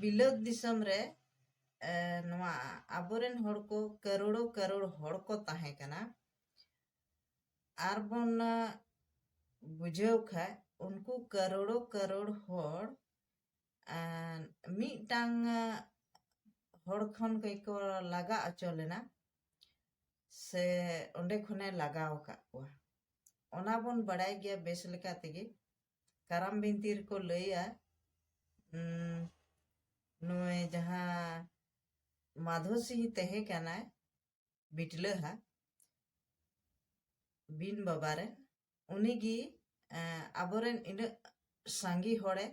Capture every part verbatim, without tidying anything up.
ᱵᱤᱞᱟᱹᱛ ᱫᱤᱥᱚᱢ ᱨᱮ ᱮ, ᱱᱚᱣᱟ ᱟᱵᱚᱨᱮᱱ ᱦᱚᱲ ᱠᱚ ᱠᱟᱨᱳᱲᱚ ᱠᱟᱨᱳᱲ ᱦᱚᱲ ᱠᱚ ᱛᱟᱦᱮᱸ ᱠᱟᱱᱟ᱾ ᱟᱨ ᱵᱚᱱ ᱵᱩᱡᱷᱟᱹᱣ ᱠᱷᱟᱡ, ᱩᱱᱠᱩ ᱠᱟᱨᱳᱲᱚ ᱠᱟᱨᱳᱲ ᱦᱚᱲ ᱮ, ᱢᱤᱫᱴᱟᱝ ᱮ, ᱦᱚᱲ ᱠᱷᱚᱱ ᱜᱮᱠᱚ ᱞᱟᱜᱟ ᱚᱪᱚ ᱞᱮᱱᱟ ᱥᱮ ᱚᱸᱰᱮ ᱠᱷᱚᱱᱮ ᱞᱟᱜᱟᱣ ᱟᱠᱟᱫ ᱠᱚᱣᱟ᱾ ᱚᱱᱟ ᱵᱚᱱ ᱵᱟᱲᱟᱭ ᱜᱮᱭᱟ ᱵᱮᱥ ᱞᱮᱠᱟ ᱛᱮᱜᱮ᱾ ᱠᱟᱨᱟᱢ ᱵᱤᱱᱛᱤ ᱨᱮᱠᱚ ᱞᱟᱹᱭᱟ, ᱩᱸ, ᱱᱩᱭ ᱡᱟᱦᱟᱸ ᱢᱟᱫᱷᱳ ᱥᱤᱝ ᱛᱟᱦᱮᱸ ᱠᱟᱱᱟᱭ ᱵᱤᱴᱞᱟᱹᱦᱟ ᱵᱤᱱ ᱵᱟᱵᱟ ᱨᱮ, ᱩᱱᱤᱜᱮ ᱮ, ᱟᱵᱚᱨᱮᱱ ᱤᱱᱟᱹᱜ ᱥᱟᱸᱜᱮ ᱦᱚᱲᱮ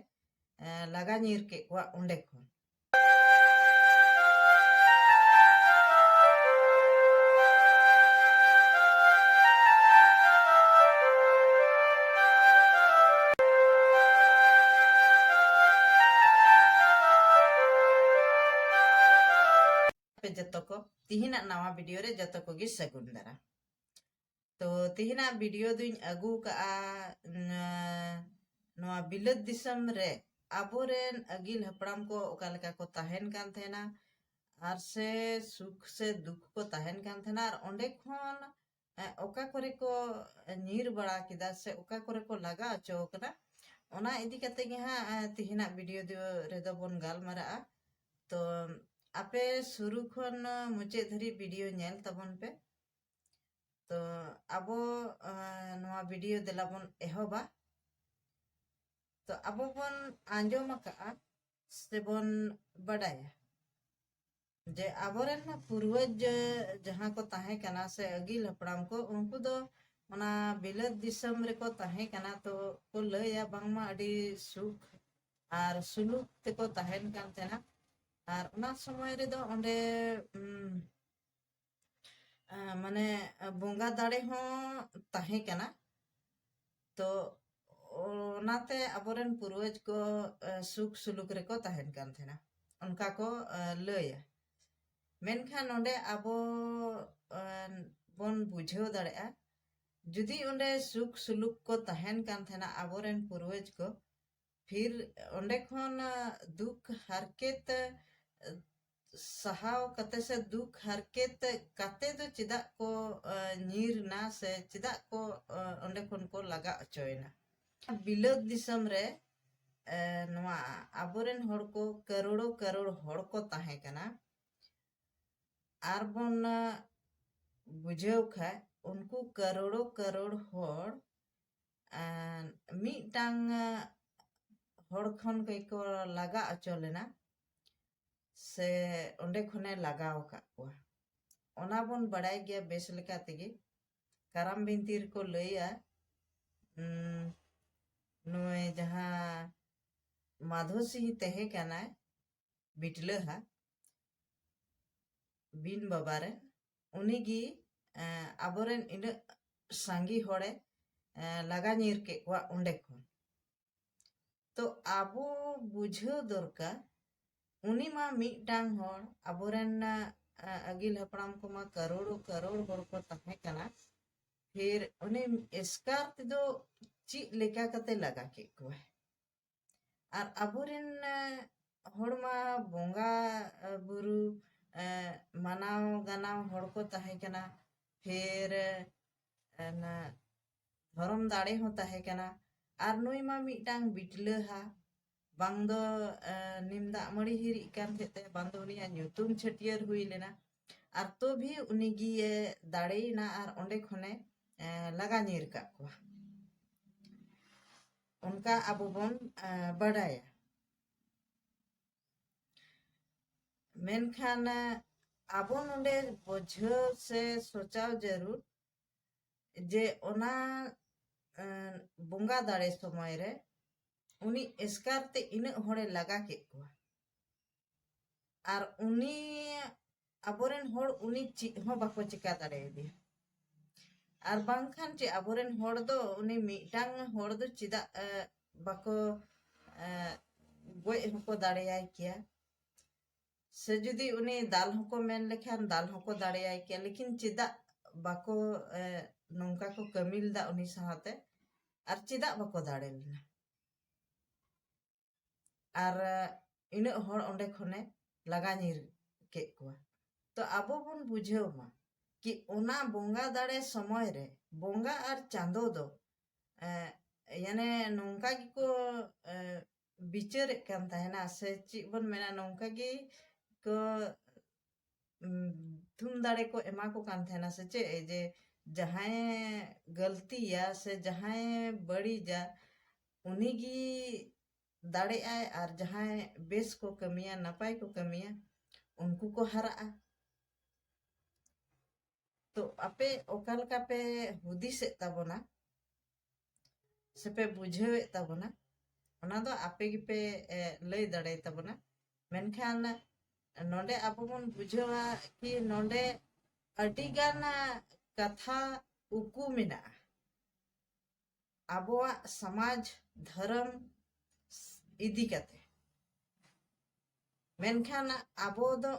ᱮ, ᱞᱟᱜᱟ ᱧᱤᱨ ᱠᱮᱫ ᱠᱚᱣᱟ ᱚᱸᱰᱮ ᱠᱷᱚᱱ᱾ ᱟᱯᱮ ᱡᱚᱛᱚ ᱠᱚ ᱛᱤᱦᱤᱧᱟᱜ ᱱᱟᱣᱟ ᱵᱷᱤᱰᱤᱭᱳ ᱨᱮ ᱡᱚᱛᱚ ᱠᱚᱜᱮ ᱥᱟᱹᱜᱩᱱ ᱫᱟᱨᱟᱢ᱾ ᱛᱚ ᱛᱤᱦᱤᱧᱟᱜ ᱵᱷᱤᱰᱤᱭᱳ ᱫᱚᱧ ᱟᱹᱜᱩ ᱠᱟᱜᱼᱟ, ᱱᱚᱣᱟ ᱵᱤᱞᱟᱹᱛ ᱫᱤᱥᱚᱢ ᱨᱮ ᱟᱵᱚᱨᱮᱱ ᱟᱹᱜᱤᱞ ᱦᱟᱯᱲᱟᱢ ᱠᱚ ᱚᱠᱟ ᱞᱮᱠᱟ ᱠᱚ ᱛᱟᱦᱮᱱ ᱠᱟᱱ ᱛᱟᱦᱮᱱᱟ, ᱟᱨ ᱥᱮ ᱥᱩᱠ ᱥᱮ ᱫᱩᱠ ᱠᱚ ᱛᱟᱦᱮᱱ ᱠᱟᱱ ᱛᱟᱦᱮᱱᱟ, ᱟᱨ ᱚᱸᱰᱮ ᱠᱷᱚᱱ ᱮ, ᱚᱠᱟ ᱠᱚᱨᱮ ᱠᱚ ᱧᱤᱨ ᱵᱟᱲᱟ ᱠᱮᱫᱟ ᱥᱮ ᱚᱠᱟ ᱠᱚᱨᱮ ᱠᱚ ᱞᱟᱜᱟ ᱦᱚᱪᱚ ᱠᱟᱱᱟ, ᱚᱱᱟ ᱤᱫᱤ ᱠᱟᱛᱮ ᱜᱮ ᱦᱟᱸᱜ ᱮ, ᱛᱤᱦᱤᱧᱟᱜ ᱵᱷᱤᱰᱤᱭᱳ ᱫᱚ, ᱨᱮᱫᱚ ᱵᱚᱱ ᱜᱟᱞᱢᱟᱨᱟᱜᱼᱟ᱾ ᱛᱚ ᱟᱯᱮ ᱥᱩᱨᱩ ᱠᱷᱚᱱ ᱢᱩᱪᱟᱹᱫ ᱫᱷᱟᱹᱨᱤᱡ ᱵᱷᱤᱰᱤᱭᱳ ᱧᱮᱞ ᱛᱟᱵᱚᱱ ᱯᱮ᱾ ᱛᱚ ᱟᱵᱚ ᱮ, ᱱᱚᱣᱟ ᱵᱷᱤᱰᱤᱭᱳ ᱫᱮᱞᱟ ᱵᱚᱱ ᱮᱦᱚᱵᱟ᱾ ᱛᱚ ᱟᱵᱚ ᱵᱚᱱ ᱟᱸᱡᱚᱢ ᱟᱠᱟᱜᱼᱟ ᱥᱮᱵᱚᱱ ᱵᱟᱰᱟᱭᱟ ᱡᱮ ᱟᱵᱚᱨᱮᱱ ᱯᱩᱨᱵᱚᱡᱽ ᱡᱟᱦᱟᱸ ᱠᱚ ᱛᱟᱦᱮᱸ ᱠᱟᱱᱟ ᱥᱮ ᱟᱹᱜᱤᱞ ᱦᱟᱯᱲᱟᱢ ᱠᱚ, ᱩᱱᱠᱩ ᱫᱚ ᱚᱱᱟ ᱵᱤᱞᱟᱹᱛ ᱫᱤᱥᱚᱢ ᱨᱮᱠᱚ ᱛᱟᱦᱮᱸ ᱠᱟᱱᱟ᱾ ᱛᱚ ᱠᱚ ᱞᱟᱹᱭᱟ ᱵᱟᱝᱢᱟ ᱟᱹᱰᱤ ᱥᱩᱠ ᱟᱨ ᱥᱩᱞᱩᱠ ᱛᱮᱠᱚ ᱛᱟᱦᱮᱱ ᱠᱟᱱ ᱛᱟᱦᱮᱱᱟ᱾ ᱟᱨ ᱚᱱᱟ ᱥᱚᱢᱚᱭ ᱨᱮᱫᱚ ᱚᱸᱰᱮ ᱩᱢ, ᱟ, ᱢᱟᱱᱮ ᱵᱚᱸᱜᱟ ᱫᱟᱲᱮ ᱦᱚᱸ ᱛᱟᱦᱮᱸ ᱠᱟᱱᱟ᱾ ᱛᱚ ᱚᱱᱟᱛᱮ ᱟᱵᱚᱨᱮᱱ ᱯᱩᱨᱵᱚᱡᱽ ᱠᱚ ᱮ, ᱥᱩᱠ ᱥᱩᱞᱩᱠ ᱨᱮᱠᱚ ᱛᱟᱦᱮᱱ ᱠᱟᱱ ᱛᱟᱦᱮᱱᱟ, ᱚᱱᱠᱟ ᱠᱚ ᱮ, ᱞᱟᱹᱭᱟ᱾ ᱢᱮᱱᱠᱷᱟᱱ ᱱᱚᱰᱮ ᱟᱵᱚ ᱮ, ᱵᱚᱱ ᱵᱩᱡᱷᱟᱹᱣ ᱫᱟᱲᱮᱭᱟᱜᱼᱟ, ᱡᱩᱫᱤ ᱚᱸᱰᱮ ᱥᱩᱠ ᱥᱩᱞᱩᱠ ᱠᱚ ᱛᱟᱦᱮᱱ ᱠᱟᱱ ᱛᱟᱦᱮᱱᱟ ᱟᱵᱚᱨᱮᱱ ᱯᱩᱨᱵᱚᱡᱽ ᱠᱚ, ᱯᱷᱤᱨ ᱚᱸᱰᱮ ᱠᱷᱚᱱ ᱫᱩᱠ ᱦᱟᱨᱠᱮᱛ ᱥᱟᱦᱟᱣ ᱠᱟᱛᱮ ᱥᱮ ᱫᱩᱠ ᱦᱟᱨᱠᱮᱛ ᱠᱟᱛᱮ ᱫᱚ ᱪᱮᱫᱟᱜ ᱠᱚ ᱧᱤᱨ ᱮᱱᱟ ᱥᱮ ᱪᱮᱫᱟᱜ ᱠᱚ ᱚᱸᱰᱮ ᱠᱷᱚᱱ ᱠᱚ ᱞᱟᱜᱟ ᱦᱚᱪᱚᱭᱮᱱᱟ? ᱵᱤᱞᱟᱹᱛ ᱫᱤᱥᱚᱢ ᱨᱮ ᱱᱚᱣᱟ ᱟᱵᱚᱨᱮᱱ ᱦᱚᱲ ᱠᱚ ᱠᱟᱨᱳᱲᱚ ᱠᱟᱨᱳᱲ ᱦᱚᱲ ᱠᱚ ᱛᱟᱦᱮᱸ ᱠᱟᱱᱟ᱾ ᱟᱨ ᱵᱚᱱ ᱵᱩᱡᱷᱟᱹᱣ ᱠᱷᱟᱡ ᱩᱱᱠᱩ ᱠᱟᱨᱳᱲᱚ ᱠᱟᱨᱳᱲ ᱦᱚᱲ ᱢᱤᱫᱴᱟᱝ ᱦᱚᱲ ᱠᱷᱚᱱ ᱜᱮᱠᱚ ᱞᱟᱜᱟ ᱦᱚᱪᱚ ᱞᱮᱱᱟ ᱥᱮ ᱚᱸᱰᱮ ᱠᱷᱚᱱᱮ ᱞᱟᱜᱟᱣ ᱟᱠᱟᱫ ᱠᱚᱣᱟ᱾ ᱚᱱᱟ ᱵᱚᱱ ᱵᱟᱲᱟᱭ ᱜᱮᱭᱟ ᱵᱮᱥ ᱞᱮᱠᱟ ᱛᱮᱜᱮ᱾ ᱠᱟᱨᱟᱢ ᱵᱤᱱᱛᱤ ᱨᱮᱠᱚ ᱞᱟᱹᱭᱟ, ᱩᱸ, ᱱᱩᱭ ᱡᱟᱦᱟᱸ ᱢᱟᱫᱷᱚ ᱥᱤᱝ ᱛᱟᱦᱮᱸ ᱠᱟᱱᱟᱭ ᱵᱤᱴᱞᱟᱹᱦᱟ, ᱵᱤᱱ ᱵᱟᱵᱟ ᱨᱮ, ᱩᱱᱤᱜᱮ ᱟᱵᱚᱨᱮᱱ ᱤᱱᱟᱹᱜ ᱥᱟᱸᱜᱮ ᱦᱚᱲᱮ ᱞᱟᱜᱟ ᱧᱤᱨ ᱠᱮᱫ ᱠᱚᱣᱟ ᱚᱸᱰᱮ ᱠᱷᱚᱱ᱾ ᱛᱚ ᱟᱵᱚ ᱵᱩᱡᱷᱟᱹᱣ ᱫᱚᱨᱠᱟᱨ, ᱩᱱᱤ ᱢᱟ ᱢᱤᱫᱴᱟᱝ ᱦᱚᱲ, ᱟᱵᱚᱨᱮᱱ ᱟᱹᱜᱤᱞ ᱦᱟᱯᱲᱟᱢ ᱠᱚᱢᱟ ᱠᱟᱨᱳᱲ ᱠᱟᱨᱳᱲ ᱦᱚᱲ ᱠᱚ ᱛᱟᱦᱮᱸ ᱠᱟᱱᱟ᱾ ᱯᱷᱤᱨ ᱩᱱᱤ ᱮᱥᱠᱟᱨ ᱛᱮᱫᱚ ᱪᱮᱫ ᱞᱮᱠᱟ ᱠᱟᱛᱮ ᱞᱟᱜᱟ ᱠᱮᱫ ᱠᱚᱣᱟᱭ? ᱟᱨ ᱟᱵᱚᱨᱮᱱ ᱦᱚᱲᱢᱟ ᱵᱚᱸᱜᱟ ᱵᱩᱨᱩ ᱢᱟᱱᱟᱣ ᱜᱟᱱᱟᱣ ᱦᱚᱲ ᱠᱚ ᱛᱟᱦᱮᱸ ᱠᱟᱱᱟ᱾ ᱯᱷᱤᱨ ᱫᱷᱚᱨᱚᱢ ᱫᱟᱲᱮ ᱦᱚᱸ ᱛᱟᱦᱮᱸ ᱠᱟᱱᱟ᱾ ᱟᱨ ᱱᱩᱭ ᱢᱟ ᱢᱤᱫᱴᱟᱝ ᱵᱤᱴᱞᱟᱹᱦᱟ, ᱵᱟᱝ ᱫᱚ ᱱᱤᱢ ᱫᱟᱜ ᱢᱟᱹᱲᱤ ᱦᱤᱨᱤᱡ ᱠᱟᱱ ᱛᱟᱦᱮᱸ ᱛᱮ, ᱵᱟᱝ ᱫᱚ ᱩᱱᱤᱭᱟᱜ ᱧᱩᱛᱩᱢ ᱪᱷᱟᱹᱴᱭᱟᱹᱨ ᱦᱩᱭ ᱞᱮᱱᱟ᱾ ᱟᱨ ᱛᱚᱵᱷᱤ ᱩᱱᱤ ᱜᱮᱭᱮ ᱫᱟᱲᱮᱭᱮᱱᱟ ᱟᱨ ᱚᱸᱰᱮ ᱠᱷᱚᱱᱮ ᱞᱟᱜᱟ ᱧᱤᱨ ᱠᱟᱜ ᱠᱚᱣᱟ᱾ ᱚᱱᱠᱟ ᱟᱵᱚ ᱵᱚᱱ ᱵᱟᱰᱟᱭᱟ᱾ ᱢᱮᱱᱠᱷᱟᱱ ᱟᱵᱚ ᱱᱚᱰᱮ ᱵᱩᱡᱷᱟᱹᱣ ᱥᱮ ᱥᱚᱪᱟᱣ ᱡᱟᱹᱨᱩᱲ ᱡᱮ ᱚᱱᱟ ᱵᱚᱸᱜᱟ ᱫᱟᱲᱮ ᱥᱚᱢᱚᱭ ᱨᱮ ᱩᱱᱤ ᱮᱥᱠᱟᱨ ᱛᱮ ᱤᱱᱟᱹᱜ ᱦᱚᱲᱮ ᱞᱟᱜᱟ ᱠᱮᱫ ᱠᱚᱣᱟ᱾ ᱟᱨ ᱩᱱᱤ, ᱟᱵᱚᱨᱮᱱ ᱦᱚᱲ ᱩᱱᱤ ᱪᱮᱫ ᱦᱚᱸ ᱵᱟᱠᱚ ᱪᱮᱠᱟ ᱫᱟᱲᱮᱭᱟᱫᱮᱭᱟ᱾ ᱟᱨ ᱵᱟᱝᱠᱷᱟᱱ ᱪᱮᱫ ᱟᱵᱚᱨᱮᱱ ᱦᱚᱲ ᱫᱚ ᱩᱱᱤ ᱢᱤᱫᱴᱟᱝ ᱦᱚᱲ ᱫᱚ ᱪᱮᱫᱟᱜ ᱵᱟᱠᱚ ᱜᱚᱡ ᱦᱚᱸᱠᱚ ᱫᱟᱲᱮᱭᱟᱭ ᱠᱮᱭᱟ? ᱥᱮ ᱡᱩᱫᱤ ᱩᱱᱤ ᱫᱟᱞ ᱦᱚᱸᱠᱚ ᱢᱮᱱ ᱞᱮᱠᱷᱟᱱ ᱫᱟᱞ ᱦᱚᱸᱠᱚ ᱫᱟᱲᱮᱭᱟᱭ ᱠᱮᱭᱟ, ᱞᱮᱠᱤᱱ ᱪᱮᱫᱟᱜ ᱵᱟᱠᱚ ᱱᱚᱝᱠᱟ ᱠᱚ ᱠᱟᱹᱢᱤ ᱞᱮᱫᱟ ᱩᱱᱤ ᱥᱟᱶᱛᱮ? ᱟᱨ ᱪᱮᱫᱟᱜ ᱵᱟᱠᱚ ᱫᱟᱲᱮ ᱞᱮᱱᱟ? ᱟᱨ ᱤᱱᱟᱹᱜ ᱦᱚᱲ ᱚᱸᱰᱮ ᱠᱷᱚᱱᱮ ᱞᱟᱜᱟ ᱧᱤᱨ ᱠᱮᱫ ᱠᱚᱣᱟ᱾ ᱛᱚ ᱟᱵᱚ ᱵᱚᱱ ᱵᱩᱡᱷᱟᱹᱣ ᱢᱟ ᱠᱤ ᱚᱱᱟ ᱵᱚᱸᱜᱟ ᱫᱟᱲᱮ ᱥᱚᱢᱚᱭ ᱨᱮ ᱵᱚᱸᱜᱟ ᱟᱨ ᱪᱟᱸᱫᱚ ᱫᱚ, ᱮ, ᱭᱟᱱᱮ ᱱᱚᱝᱠᱟ ᱜᱮᱠᱚ, ᱮ, ᱵᱤᱪᱟᱹᱨᱮᱫ ᱠᱟᱱ ᱛᱟᱦᱮᱱᱟ, ᱥᱮ ᱪᱮᱫ ᱵᱚᱱ ᱢᱮᱱᱟ, ᱱᱚᱝᱠᱟ ᱜᱮ ᱠᱚ, ᱩᱢ, ᱛᱷᱩᱢ ᱫᱟᱲᱮ ᱠᱚ ᱮᱢᱟ ᱠᱚ ᱠᱟᱱ ᱛᱟᱦᱮᱱᱟ ᱥᱮ ᱪᱮᱫ? ᱮ, ᱡᱮ ᱡᱟᱦᱟᱸᱭᱮ ᱜᱟᱹᱞᱛᱤᱭᱟ ᱥᱮ ᱡᱟᱦᱟᱸᱭᱮ ᱵᱟᱹᱲᱤᱡᱟ, ᱩᱱᱤᱜᱮ ᱫᱟᱲᱮᱜᱼᱟᱭ, ᱟᱨ ᱡᱟᱦᱟᱸᱭ ᱵᱮᱥ ᱠᱚ ᱠᱟᱹᱢᱤᱭᱟ, ᱱᱟᱯᱟᱭ ᱠᱚ ᱠᱟᱹᱢᱤᱭᱟ, ᱩᱱᱠᱩ ᱠᱚ ᱦᱟᱨᱟᱜᱼᱟ᱾ ᱛᱚ ᱟᱯᱮ ᱚᱠᱟ ᱞᱮᱠᱟ ᱯᱮ ᱦᱩᱫᱤᱥᱮᱫ ᱛᱟᱵᱚᱱᱟ ᱥᱮᱯᱮ ᱵᱩᱡᱷᱟᱹᱣᱮᱫ ᱛᱟᱵᱚᱱᱟ, ᱚᱱᱟ ᱫᱚ ᱟᱯᱮ ᱜᱮᱯᱮ, ᱮ, ᱞᱟᱹᱭ ᱫᱟᱲᱮᱭᱟᱛᱟᱵᱚᱱᱟ᱾ ᱢᱮᱱᱠᱷᱟᱱ ᱱᱚᱰᱮ ᱟᱵᱚ ᱵᱚᱱ ᱵᱩᱡᱷᱟᱹᱣᱟ ᱠᱤ ᱱᱚᱰᱮ ᱟᱹᱰᱤᱜᱟᱱ ᱠᱟᱛᱷᱟ ᱩᱠᱩ ᱢᱮᱱᱟᱜᱼᱟ ᱟᱵᱚᱣᱟᱜ ᱥᱚᱢᱟᱡᱽ ᱫᱷᱚᱨᱚᱢ ᱤᱫᱤ ᱠᱟᱛᱮ᱾ ᱢᱮᱱᱠᱷᱟᱱ ᱟᱵᱚ ᱫᱚ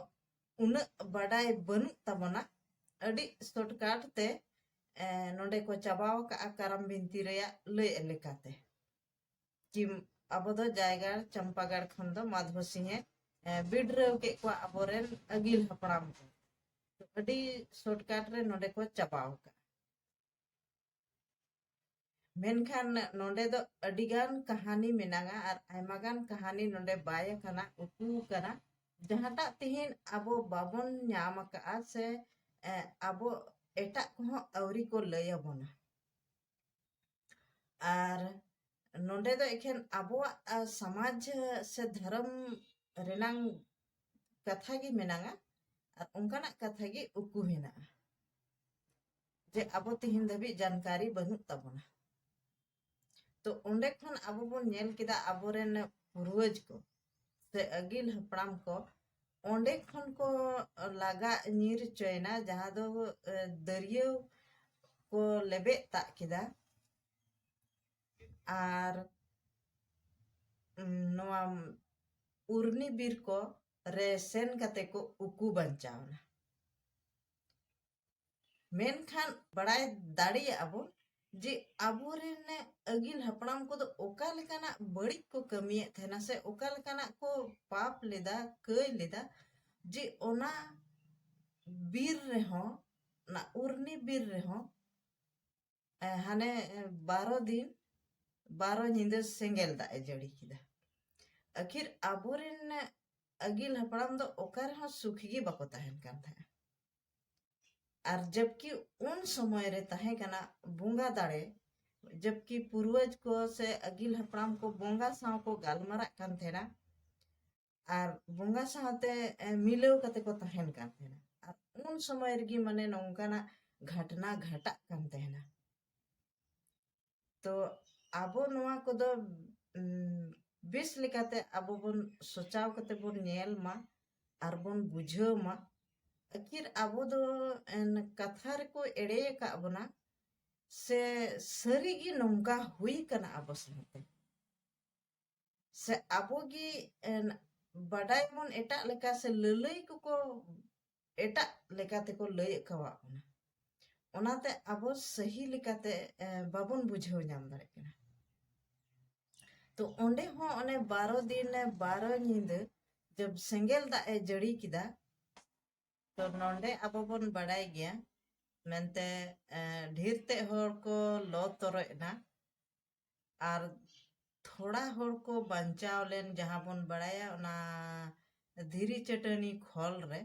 ᱩᱱᱟᱹᱜ ᱵᱟᱰᱟᱭ ᱵᱟᱹᱱᱩᱜ ᱛᱟᱵᱚᱱᱟ᱾ ᱟᱹᱰᱤ ᱥᱚᱨᱴᱠᱟᱴ ᱛᱮ, ᱮ, ᱱᱚᱰᱮ ᱠᱚ ᱪᱟᱵᱟᱣ ᱟᱠᱟᱜᱼᱟ ᱠᱟᱨᱟᱢ ᱵᱤᱱᱛᱤ ᱨᱮᱭᱟᱜ ᱞᱟᱹᱭ ᱞᱮᱠᱟᱛᱮ᱾ ᱠᱤ ᱟᱵᱚ ᱫᱚ ᱡᱟᱭᱜᱟᱲ ᱪᱟᱢᱯᱟᱜᱟᱲ ᱠᱷᱚᱱ ᱫᱚ ᱢᱟᱫᱷᱚ ᱥᱤᱝ ᱮ, ᱮ, ᱵᱤᱰᱨᱟᱹᱣ ᱠᱮᱫ ᱠᱚᱣᱟ ᱟᱵᱚᱨᱮᱱ ᱟᱹᱜᱤᱞ ᱦᱟᱯᱲᱟᱢ ᱠᱚ᱾ ᱟᱹᱰᱤ ᱥᱚᱨᱴᱠᱟᱴ ᱨᱮ ᱱᱚᱰᱮ ᱠᱚ ᱪᱟᱵᱟᱣ ᱟᱠᱟᱜᱼᱟ᱾ ᱢᱮᱱᱠᱷᱟᱱ ᱱᱚᱰᱮ ᱫᱚ ᱟᱹᱰᱤᱜᱟᱱ ᱠᱟᱹᱦᱱᱤ ᱢᱮᱱᱟᱜᱼᱟ ᱟᱨ ᱟᱭᱢᱟ ᱜᱟᱱ ᱠᱟᱹᱦᱱᱤ ᱱᱚᱰᱮ ᱵᱟᱭ ᱟᱠᱟᱱᱟ, ᱩᱠᱩ ᱟᱠᱟᱱᱟ, ᱡᱟᱦᱟᱸᱴᱟᱜ ᱛᱮᱦᱮᱧ ᱟᱵᱚ ᱵᱟᱵᱚᱱ ᱧᱟᱢ ᱟᱠᱟᱜᱼᱟ ᱥᱮ, ᱮ, ᱟᱵᱚ ᱮᱴᱟᱜ ᱠᱚᱦᱚᱸ ᱟᱹᱣᱨᱤ ᱠᱚ ᱞᱟᱹᱭ ᱟᱵᱚᱱᱟ᱾ ᱟᱨ ᱱᱚᱰᱮ ᱫᱚ ᱮᱠᱷᱮᱱ ᱟᱵᱚᱣᱟᱜ, ᱟ, ᱥᱚᱢᱟᱡᱽ ᱥᱮ ᱫᱷᱚᱨᱚᱢ ᱨᱮᱱᱟᱝ ᱠᱟᱛᱷᱟ ᱜᱮ ᱢᱮᱱᱟᱜᱼᱟ ᱟᱨ ᱚᱱᱠᱟᱱᱟᱜ ᱠᱟᱛᱷᱟ ᱜᱮ ᱩᱠᱩ ᱢᱮᱱᱟᱜᱼᱟ, ᱡᱮ ᱟᱵᱚ ᱛᱮᱦᱮᱧ ᱫᱷᱟᱹᱵᱤᱡ ᱡᱟᱱᱠᱟᱨᱤ ᱵᱟᱹᱱᱩᱜ ᱛᱟᱵᱚᱱᱟ᱾ ᱛᱚ ᱚᱸᱰᱮ ᱠᱷᱚᱱ ᱟᱵᱚ ᱵᱚᱱ ᱧᱮᱞ ᱠᱮᱫᱟ ᱟᱵᱚᱨᱮᱱ ᱯᱩᱨᱣᱟᱹᱡᱽ ᱠᱚ ᱥᱮ ᱟᱹᱜᱤᱞ ᱦᱟᱯᱲᱟᱢ ᱠᱚ ᱚᱸᱰᱮ ᱠᱷᱚᱱ ᱠᱚ ᱞᱟᱜᱟ ᱧᱤᱨ ᱦᱚᱪᱚᱭᱮᱱᱟ, ᱡᱟᱦᱟᱸ ᱫᱚ, ᱮ, ᱫᱟᱹᱨᱭᱟᱹᱣ ᱠᱚ ᱞᱮᱵᱮᱫ ᱛᱟᱜ ᱠᱮᱫᱟ᱾ ᱟᱨ, ᱩᱢ, ᱱᱚᱣᱟ ᱩᱨᱱᱤ ᱵᱤᱨ ᱠᱚ ᱨᱮ ᱥᱮᱱ ᱠᱟᱛᱮ ᱠᱚ ᱩᱠᱩ ᱵᱟᱧᱪᱟᱣᱱᱟ᱾ ᱢᱮᱱᱠᱷᱟᱱ ᱵᱟᱲᱟᱭ ᱫᱟᱲᱮᱭᱟᱜᱼᱟ ᱵᱚᱱ ᱡᱮ ᱟᱵᱚᱨᱮᱱ ᱟᱹᱜᱤᱞ ᱦᱟᱯᱲᱟᱢ ᱠᱚᱫᱚ ᱚᱠᱟ ᱞᱮᱠᱟᱱᱟᱜ ᱵᱟᱹᱲᱤᱡ ᱠᱚ ᱠᱟᱹᱢᱤᱭᱮᱫ ᱛᱟᱦᱮᱱᱟ ᱥᱮ ᱚᱠᱟ ᱞᱮᱠᱟᱱᱟᱜ ᱠᱚ ᱯᱟᱯ ᱞᱮᱫᱟ, ᱠᱟᱹᱭ ᱞᱮᱫᱟ, ᱡᱮ ᱚᱱᱟ ᱵᱤᱨ ᱨᱮᱦᱚᱸ, ᱚᱱᱟ ᱩᱨᱱᱤ ᱵᱤᱨ ᱨᱮᱦᱚᱸ, ᱮ, ᱦᱟᱱᱮ, ᱮ, ᱵᱟᱨᱚ ᱫᱤᱱ ᱵᱟᱨᱚ ᱧᱤᱫᱟᱹ ᱥᱮᱸᱜᱮᱞ ᱫᱟᱜ ᱮ ᱡᱟᱹᱲᱤ ᱠᱮᱫᱟ᱾ ᱟᱹᱠᱷᱤᱨ ᱟᱵᱚᱨᱮᱱ ᱟᱹᱜᱤᱞ ᱦᱟᱯᱲᱟᱢ ᱫᱚ ᱚᱠᱟ ᱨᱮᱦᱚᱸ ᱥᱩᱠᱷ ᱜᱮ ᱵᱟᱠᱚ ᱛᱟᱦᱮᱱ ᱠᱟᱱ ᱛᱟᱦᱮᱸᱫ᱾ ᱟᱨ ᱡᱚᱵᱠᱤ ᱩᱱ ᱥᱚᱢᱚᱭ ᱨᱮ ᱛᱟᱦᱮᱸ ᱠᱟᱱᱟ ᱵᱚᱸᱜᱟ ᱫᱟᱲᱮ, ᱡᱚᱵᱠᱤ ᱯᱩᱨᱣᱟᱹᱡᱽ ᱠᱚ ᱥᱮ ᱟᱹᱜᱤᱞ ᱦᱟᱯᱲᱟᱢ ᱠᱚ ᱵᱚᱸᱜᱟ ᱥᱟᱶ ᱠᱚ ᱜᱟᱞᱢᱟᱨᱟᱜ ᱠᱟᱱ ᱛᱟᱦᱮᱱᱟ ᱟᱨ ᱵᱚᱸᱜᱟ ᱥᱟᱶᱛᱮ, ᱮ, ᱢᱤᱞᱟᱹᱣ ᱠᱟᱛᱮ ᱠᱚ ᱛᱟᱦᱮᱱ ᱠᱟᱱ ᱛᱟᱦᱮᱱᱟ᱾ ᱟᱨ ᱩᱱ ᱥᱚᱢᱚᱭ ᱨᱮᱜᱮ ᱢᱟᱱᱮ ᱱᱚᱝᱠᱟᱱᱟᱜ ᱜᱷᱟᱴᱱᱟ ᱜᱷᱟᱴᱟᱜ ᱠᱟᱱ ᱛᱟᱦᱮᱱᱟ᱾ ᱛᱚ ᱟᱵᱚ ᱱᱚᱣᱟ ᱠᱚᱫᱚ, ᱩᱢ, ᱵᱮᱥ ᱞᱮᱠᱟᱛᱮ ᱟᱵᱚ ᱵᱚᱱ ᱥᱚᱪᱟᱣ ᱠᱟᱛᱮ ᱵᱚᱱ ᱧᱮᱞ ᱢᱟ ᱟᱨ ᱵᱚᱱ ᱵᱩᱡᱷᱟᱹᱣ ᱢᱟ᱾ ᱟᱹᱠᱷᱤᱨ ᱟᱵᱚ ᱫᱚ, ᱮᱱ, ᱠᱟᱛᱷᱟ ᱨᱮᱠᱚ ᱮᱲᱮ ᱟᱠᱟᱫ ᱵᱚᱱᱟ ᱥᱮ ᱥᱟᱹᱨᱤᱜᱮ ᱱᱚᱝᱠᱟ ᱦᱩᱭ ᱠᱟᱱᱟ ᱟᱵᱚ ᱥᱟᱶᱛᱮ? ᱥᱮ ᱟᱵᱚ ᱜᱮ, ᱮᱱ, ᱵᱟᱰᱟᱭ ᱵᱚᱱ ᱮᱴᱟᱜ ᱞᱮᱠᱟ ᱥᱮ ᱞᱟᱹᱞᱟᱹᱭ ᱠᱚᱠᱚ ᱮᱴᱟᱜ ᱞᱮᱠᱟ ᱛᱮᱠᱚ ᱞᱟᱹᱭ ᱟᱠᱟᱣᱟᱫ ᱵᱚᱱᱟ, ᱚᱱᱟᱛᱮ ᱟᱵᱚ ᱥᱟᱹᱦᱤ ᱞᱮᱠᱟᱛᱮ, ᱮ, ᱵᱟᱵᱚᱱ ᱵᱩᱡᱷᱟᱹᱣ ᱧᱟᱢ ᱫᱟᱲᱮᱭᱟᱜ ᱠᱟᱱᱟ᱾ ᱛᱚ ᱚᱸᱰᱮ ᱦᱚᱸ ᱚᱱᱮ ᱵᱟᱨᱚ ᱫᱤᱱ ᱵᱟᱨᱚ ᱧᱤᱫᱟᱹ ᱡᱚᱵ ᱥᱮᱸᱜᱮᱞ ᱫᱟᱜ ᱮ ᱡᱟᱹᱲᱤ ᱠᱮᱫᱟ, ᱛᱚ ᱱᱚᱰᱮ ᱟᱵᱚ ᱵᱚᱱ ᱵᱟᱲᱟᱭ ᱜᱮᱭᱟ ᱢᱮᱱᱛᱮ, ᱮ, ᱰᱷᱮᱨ ᱛᱮ ᱦᱚᱲ ᱠᱚ ᱞᱚ ᱛᱚᱨᱚᱡ ᱮᱱᱟ ᱟᱨ ᱛᱷᱚᱲᱟ ᱦᱚᱲ ᱠᱚ ᱵᱟᱧᱪᱟᱣ ᱞᱮᱱ, ᱡᱟᱦᱟᱸ ᱵᱚᱱ ᱵᱟᱲᱟᱭᱟ ᱚᱱᱟ ᱫᱷᱤᱨᱤ ᱪᱟᱹᱴᱟᱹᱱᱤ ᱠᱷᱚᱞ ᱨᱮ᱾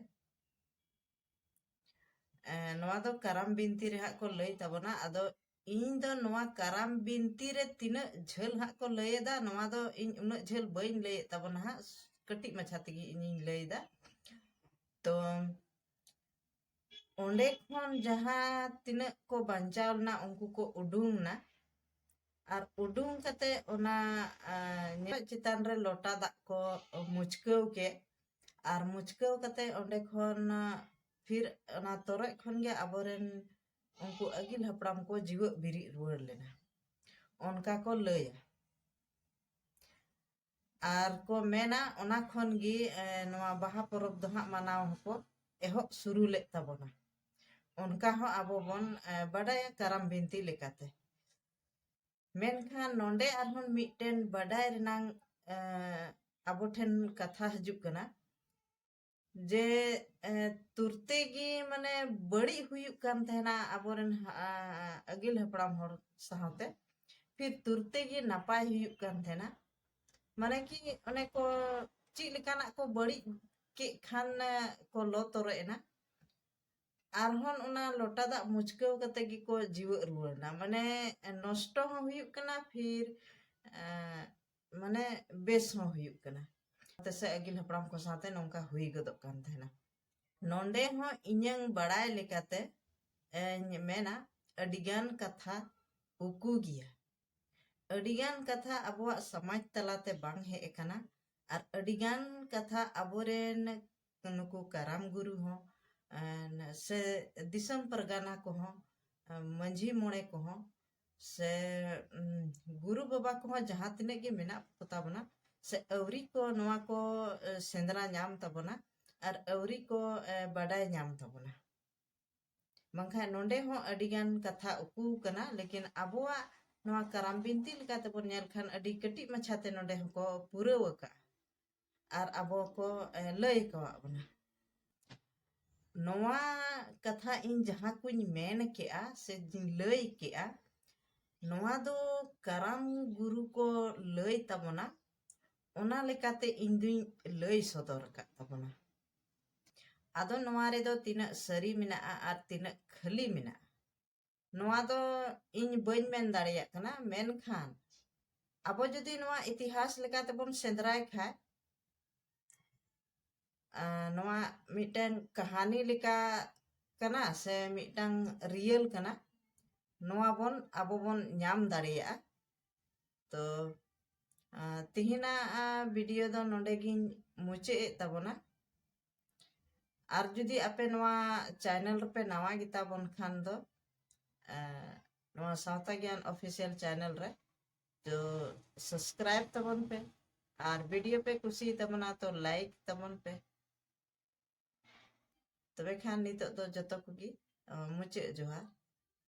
ᱮ, ᱱᱚᱣᱟ ᱫᱚ ᱠᱟᱨᱟᱢ ᱵᱤᱱᱛᱤ ᱨᱮ ᱦᱟᱸᱜ ᱠᱚ ᱞᱟᱹᱭ ᱛᱟᱵᱚᱱᱟ᱾ ᱟᱫᱚ ᱤᱧ ᱫᱚ ᱱᱚᱣᱟ ᱠᱟᱨᱟᱢ ᱵᱤᱱᱛᱤ ᱨᱮ ᱛᱤᱱᱟᱹᱜ ᱡᱷᱟᱹᱞ ᱦᱟᱸᱜ ᱠᱚ ᱞᱟᱹᱭ ᱮᱫᱟ, ᱱᱚᱣᱟ ᱫᱚ ᱤᱧ ᱩᱱᱟᱹᱜ ᱡᱷᱟᱹᱞ ᱵᱟᱹᱧ ᱞᱟᱹᱭᱮᱫ ᱛᱟᱵᱚᱱᱟ ᱦᱟᱸᱜ, ᱠᱟᱹᱴᱤᱡ ᱢᱟᱪᱷᱟ ᱛᱮᱜᱮ ᱤᱧᱤᱧ ᱞᱟᱹᱭ ᱮᱫᱟ᱾ ᱛᱚ ᱚᱸᱰᱮ ᱠᱷᱚᱱ ᱡᱟᱦᱟᱸ ᱛᱤᱱᱟᱹᱜ ᱠᱚ ᱵᱟᱧᱪᱟᱣ ᱞᱮᱱᱟ ᱩᱱᱠᱩ ᱠᱚ ᱩᱰᱩᱝ ᱮᱱᱟ᱾ ᱟᱨ ᱩᱰᱩᱝ ᱠᱟᱛᱮ ᱚᱱᱟ, ᱟ, ᱧᱮᱞ ᱪᱮᱛᱟᱱ ᱨᱮ ᱞᱚᱴᱟ ᱫᱟᱜ ᱠᱚ ᱢᱩᱪᱠᱟᱹᱣ ᱠᱮᱫ᱾ ᱟᱨ ᱢᱩᱪᱠᱟᱹᱣ ᱠᱟᱛᱮ ᱚᱸᱰᱮ ᱠᱷᱚᱱ, ᱟ, ᱯᱷᱤᱨ ᱚᱱᱟ ᱛᱚᱨᱚᱡ ᱠᱷᱚᱱ ᱜᱮ ᱟᱵᱚᱨᱮᱱ ᱩᱱᱠᱩ ᱟᱹᱜᱤᱞ ᱦᱟᱯᱲᱟᱢ ᱠᱚ ᱡᱤᱣᱮᱫ ᱵᱤᱨᱤᱫ ᱨᱩᱣᱟᱹᱲ ᱞᱮᱱᱟ, ᱚᱱᱠᱟ ᱠᱚ ᱞᱟᱹᱭᱟ᱾ ᱟᱨ ᱠᱚ ᱢᱮᱱᱟ ᱚᱱᱟ ᱠᱷᱚᱱ ᱜᱮ, ᱮ, ᱱᱚᱣᱟ ᱵᱟᱦᱟ ᱯᱚᱨᱚᱵᱽ ᱫᱚ ᱦᱟᱸᱜ ᱢᱟᱱᱟᱣ ᱦᱚᱸᱠᱚ ᱮᱦᱚᱵ ᱥᱩᱨᱩ ᱞᱮᱫ ᱛᱟᱵᱚᱱᱟ᱾ ᱚᱱᱠᱟ ᱦᱚᱸ ᱟᱵᱚ ᱵᱚᱱ ᱵᱟᱰᱟᱭᱟ ᱠᱟᱨᱟᱢ ᱵᱤᱱᱛᱤ ᱞᱮᱠᱟᱛᱮ᱾ ᱢᱮᱱᱠᱷᱟᱱ ᱱᱚᱰᱮ ᱟᱨᱦᱚᱸ ᱢᱤᱫᱴᱮᱱ ᱵᱟᱰᱟᱭ ᱨᱮᱱᱟᱝ ᱟᱵᱚ ᱴᱷᱮᱱ ᱠᱟᱛᱷᱟ ᱦᱤᱡᱩᱜ ᱠᱟᱱᱟ ᱡᱮ ᱛᱩᱨᱛᱮ ᱜᱮ ᱢᱟᱱᱮ ᱵᱟᱹᱲᱤᱡ ᱦᱩᱭᱩᱜ ᱠᱟᱱ ᱛᱟᱦᱮᱱᱟ ᱟᱵᱚᱨᱮᱱ ᱟᱹᱜᱤᱞ ᱦᱟᱯᱲᱟᱢ ᱦᱚᱲ ᱥᱟᱶᱛᱮ᱾ ᱯᱷᱤᱨ ᱛᱩᱨᱛᱮ ᱜᱮ ᱱᱟᱯᱟᱭ ᱦᱩᱭᱩᱜ ᱠᱟᱱ ᱛᱟᱦᱮᱱᱟ᱾ ᱢᱟᱱᱮ ᱠᱤ ᱚᱱᱮ ᱠᱚ ᱪᱮᱫ ᱞᱮᱠᱟᱱᱟᱜ ᱠᱚ ᱵᱟᱹᱲᱤᱡ ᱠᱮᱫ ᱠᱷᱟᱱ ᱠᱚ ᱞᱚ ᱛᱚᱨᱚᱡ ᱮᱱᱟ, ᱟᱨᱦᱚᱸ ᱚᱱᱟ ᱞᱚᱴᱟ ᱫᱟᱜ ᱢᱩᱪᱠᱟᱹᱣ ᱠᱟᱛᱮ ᱜᱮᱠᱚ ᱡᱤᱣᱮᱫ ᱨᱩᱣᱟᱹᱲ ᱮᱱᱟ᱾ ᱢᱟᱱᱮ ᱱᱚᱥᱴᱚ ᱦᱚᱸ ᱦᱩᱭᱩᱜ ᱠᱟᱱᱟ, ᱯᱷᱤᱨ ᱢᱟᱱᱮ ᱵᱮᱥ ᱦᱚᱸ ᱦᱩᱭᱩᱜ ᱠᱟᱱᱟ᱾ ᱛᱮᱥᱮ ᱟᱹᱜᱤᱞ ᱦᱟᱯᱲᱟᱢ ᱠᱚ ᱥᱟᱶᱛᱮ ᱱᱚᱝᱠᱟ ᱦᱩᱭ ᱜᱚᱫᱚᱜ ᱠᱟᱱ ᱛᱟᱦᱮᱱᱟ᱾ ᱱᱚᱰᱮ ᱦᱚᱸ ᱤᱧᱟᱹᱝ ᱵᱟᱲᱟᱭ ᱞᱮᱠᱟᱛᱮ ᱤᱧ ᱢᱮᱱᱟ, ᱟᱹᱰᱤᱜᱟᱱ ᱠᱟᱛᱷᱟ ᱩᱠᱩ ᱜᱮᱭᱟ, ᱟᱹᱰᱤᱜᱟᱱ ᱠᱟᱛᱷᱟ ᱟᱵᱚᱣᱟᱜ ᱥᱚᱢᱟᱡᱽ ᱛᱟᱞᱟᱛᱮ ᱵᱟᱝ ᱦᱮᱡ ᱟᱠᱟᱱᱟ, ᱟᱨ ᱟᱹᱰᱤᱜᱟᱱ ᱠᱟᱛᱷᱟ ᱟᱵᱚᱨᱮᱱ ᱱᱩᱠᱩ ᱠᱟᱨᱟᱢ ᱜᱩᱨᱩ ᱦᱚᱸ ᱥᱮ ᱫᱤᱥᱚᱢ ᱯᱟᱨᱜᱟᱱᱟ ᱠᱚᱦᱚᱸ, ᱢᱟᱹᱡᱷᱤ ᱢᱚᱬᱮ ᱠᱚᱦᱚᱸ, ᱥᱮ ᱜᱩᱨᱩ ᱵᱟᱵᱟ ᱠᱚᱦᱚᱸ ᱡᱟᱦᱟᱸ ᱛᱤᱱᱟᱹᱜ ᱜᱮ ᱢᱮᱱᱟᱜ ᱠᱚᱛᱟ ᱵᱚᱱᱟ, ᱥᱮ ᱟᱹᱣᱨᱤ ᱠᱚ ᱱᱚᱣᱟ ᱠᱚ ᱥᱮᱸᱫᱽᱨᱟ ᱧᱟᱢ ᱛᱟᱵᱚᱱᱟ ᱟᱨ ᱟᱹᱣᱨᱤ ᱠᱚ ᱵᱟᱰᱟᱭ ᱧᱟᱢ ᱛᱟᱵᱚᱱᱟ᱾ ᱵᱟᱝᱠᱷᱟᱱ ᱱᱚᱰᱮ ᱦᱚᱸ ᱟᱹᱰᱤᱜᱟᱱ ᱠᱟᱛᱷᱟ ᱩᱠᱩ ᱠᱟᱱᱟ, ᱞᱮᱠᱤᱱ ᱟᱵᱚᱣᱟᱜ ᱱᱚᱣᱟ ᱠᱟᱨᱟᱢ ᱵᱤᱱᱛᱤ ᱞᱮᱠᱟᱛᱮᱵᱚᱱ ᱧᱮᱞ ᱠᱷᱟᱱ ᱟᱹᱰᱤ ᱠᱟᱹᱴᱤᱡ ᱢᱟᱪᱷᱟᱛᱮ ᱱᱚᱰᱮ ᱦᱚᱸᱠᱚ ᱯᱩᱨᱟᱹᱣ ᱟᱠᱟᱫᱼᱟ ᱟᱨ ᱟᱵᱚ ᱠᱚ ᱞᱟᱹᱭ ᱟᱠᱟᱣᱟᱫ ᱵᱚᱱᱟ᱾ ᱱᱚᱣᱟ ᱠᱟᱛᱷᱟ ᱤᱧ ᱡᱟᱦᱟᱸ ᱠᱚᱧ ᱢᱮᱱ ᱠᱮᱜᱼᱟ ᱥᱮ ᱞᱟᱹᱭ ᱠᱮᱜᱼᱟ, ᱱᱚᱣᱟ ᱫᱚ ᱠᱟᱨᱟᱢ ᱜᱩᱨᱩ ᱠᱚ ᱞᱟᱹᱭ ᱛᱟᱵᱚᱱᱟ, ᱚᱱᱟ ᱞᱮᱠᱟᱛᱮ ᱤᱧ ᱫᱩᱧ ᱞᱟᱹᱭ ᱥᱚᱫᱚᱨ ᱟᱠᱟᱫ ᱛᱟᱵᱚᱱᱟ᱾ ᱟᱫᱚ ᱱᱚᱣᱟ ᱨᱮᱫᱚ ᱛᱤᱱᱟᱹᱜ ᱥᱟᱹᱨᱤ ᱢᱮᱱᱟᱜᱼᱟ ᱟᱨ ᱛᱤᱱᱟᱹᱜ ᱠᱷᱟᱹᱞᱤ ᱢᱮᱱᱟᱜᱼᱟ, ᱱᱚᱣᱟ ᱫᱚ ᱤᱧ ᱵᱟᱹᱧ ᱢᱮᱱ ᱫᱟᱲᱮᱭᱟᱜ ᱠᱟᱱᱟ᱾ ᱢᱮᱱᱠᱷᱟᱱ ᱟᱵᱚ ᱡᱩᱫᱤ ᱱᱚᱣᱟ ᱤᱛᱤᱦᱟᱥ ᱞᱮᱠᱟ ᱛᱮᱵᱚᱱ ᱥᱮᱸᱫᱽᱨᱟᱭ ᱠᱷᱟᱡ, ᱱᱚᱣᱟ ᱢᱤᱫᱴᱟᱝ ᱠᱟᱹᱦᱱᱤ ᱞᱮᱠᱟ ᱠᱟᱱᱟ ᱥᱮ ᱢᱤᱫᱴᱟᱝ ᱨᱤᱭᱮᱞ ᱠᱟᱱᱟ, ᱱᱚᱣᱟ ᱵᱚᱱ ᱟᱵᱚ ᱵᱚᱱ ᱧᱟᱢ ᱫᱟᱲᱮᱭᱟᱜᱼᱟ᱾ ᱛᱚ ᱛᱮᱦᱮᱧᱟᱜ ᱵᱷᱤᱰᱤᱭᱳ ᱫᱚ ᱱᱚᱰᱮ ᱜᱤᱧ ᱢᱩᱪᱟᱹᱫ ᱮᱫ ᱛᱟᱵᱚᱱᱟ᱾ ᱟᱨ ᱡᱩᱫᱤ ᱟᱯᱮ ᱱᱚᱣᱟ ᱪᱮᱱᱮᱞ ᱨᱮᱯᱮ ᱱᱟᱣᱟ ᱜᱮᱛᱟ ᱵᱚᱱ ᱠᱷᱟᱱ ᱫᱚ, ᱱᱚᱣᱟ ᱥᱟᱶᱛᱟ ᱜᱮᱭᱟᱱ ᱚᱯᱷᱤᱥᱤᱭᱟᱞ ᱪᱮᱱᱮᱞ ᱨᱮ ᱛᱚ ᱥᱟᱵᱥᱠᱨᱟᱭᱤᱵ ᱛᱟᱵᱚᱱ ᱯᱮ, ᱟᱨ ᱵᱷᱤᱰᱤᱭᱳ ᱯᱮ ᱠᱩᱥᱤᱭᱟᱛᱟ ᱵᱚᱱᱟ ᱛᱚ ᱞᱟᱭᱤᱠ ᱛᱟᱵᱚᱱ ᱯᱮ᱾ ᱛᱚᱵᱮ ᱠᱷᱟᱱ ᱱᱤᱛᱚᱜ ᱫᱚ ᱡᱚᱛᱚ ᱠᱚᱜᱮ ᱢᱩᱪᱟᱹᱫ ᱡᱚᱦᱟᱨ᱾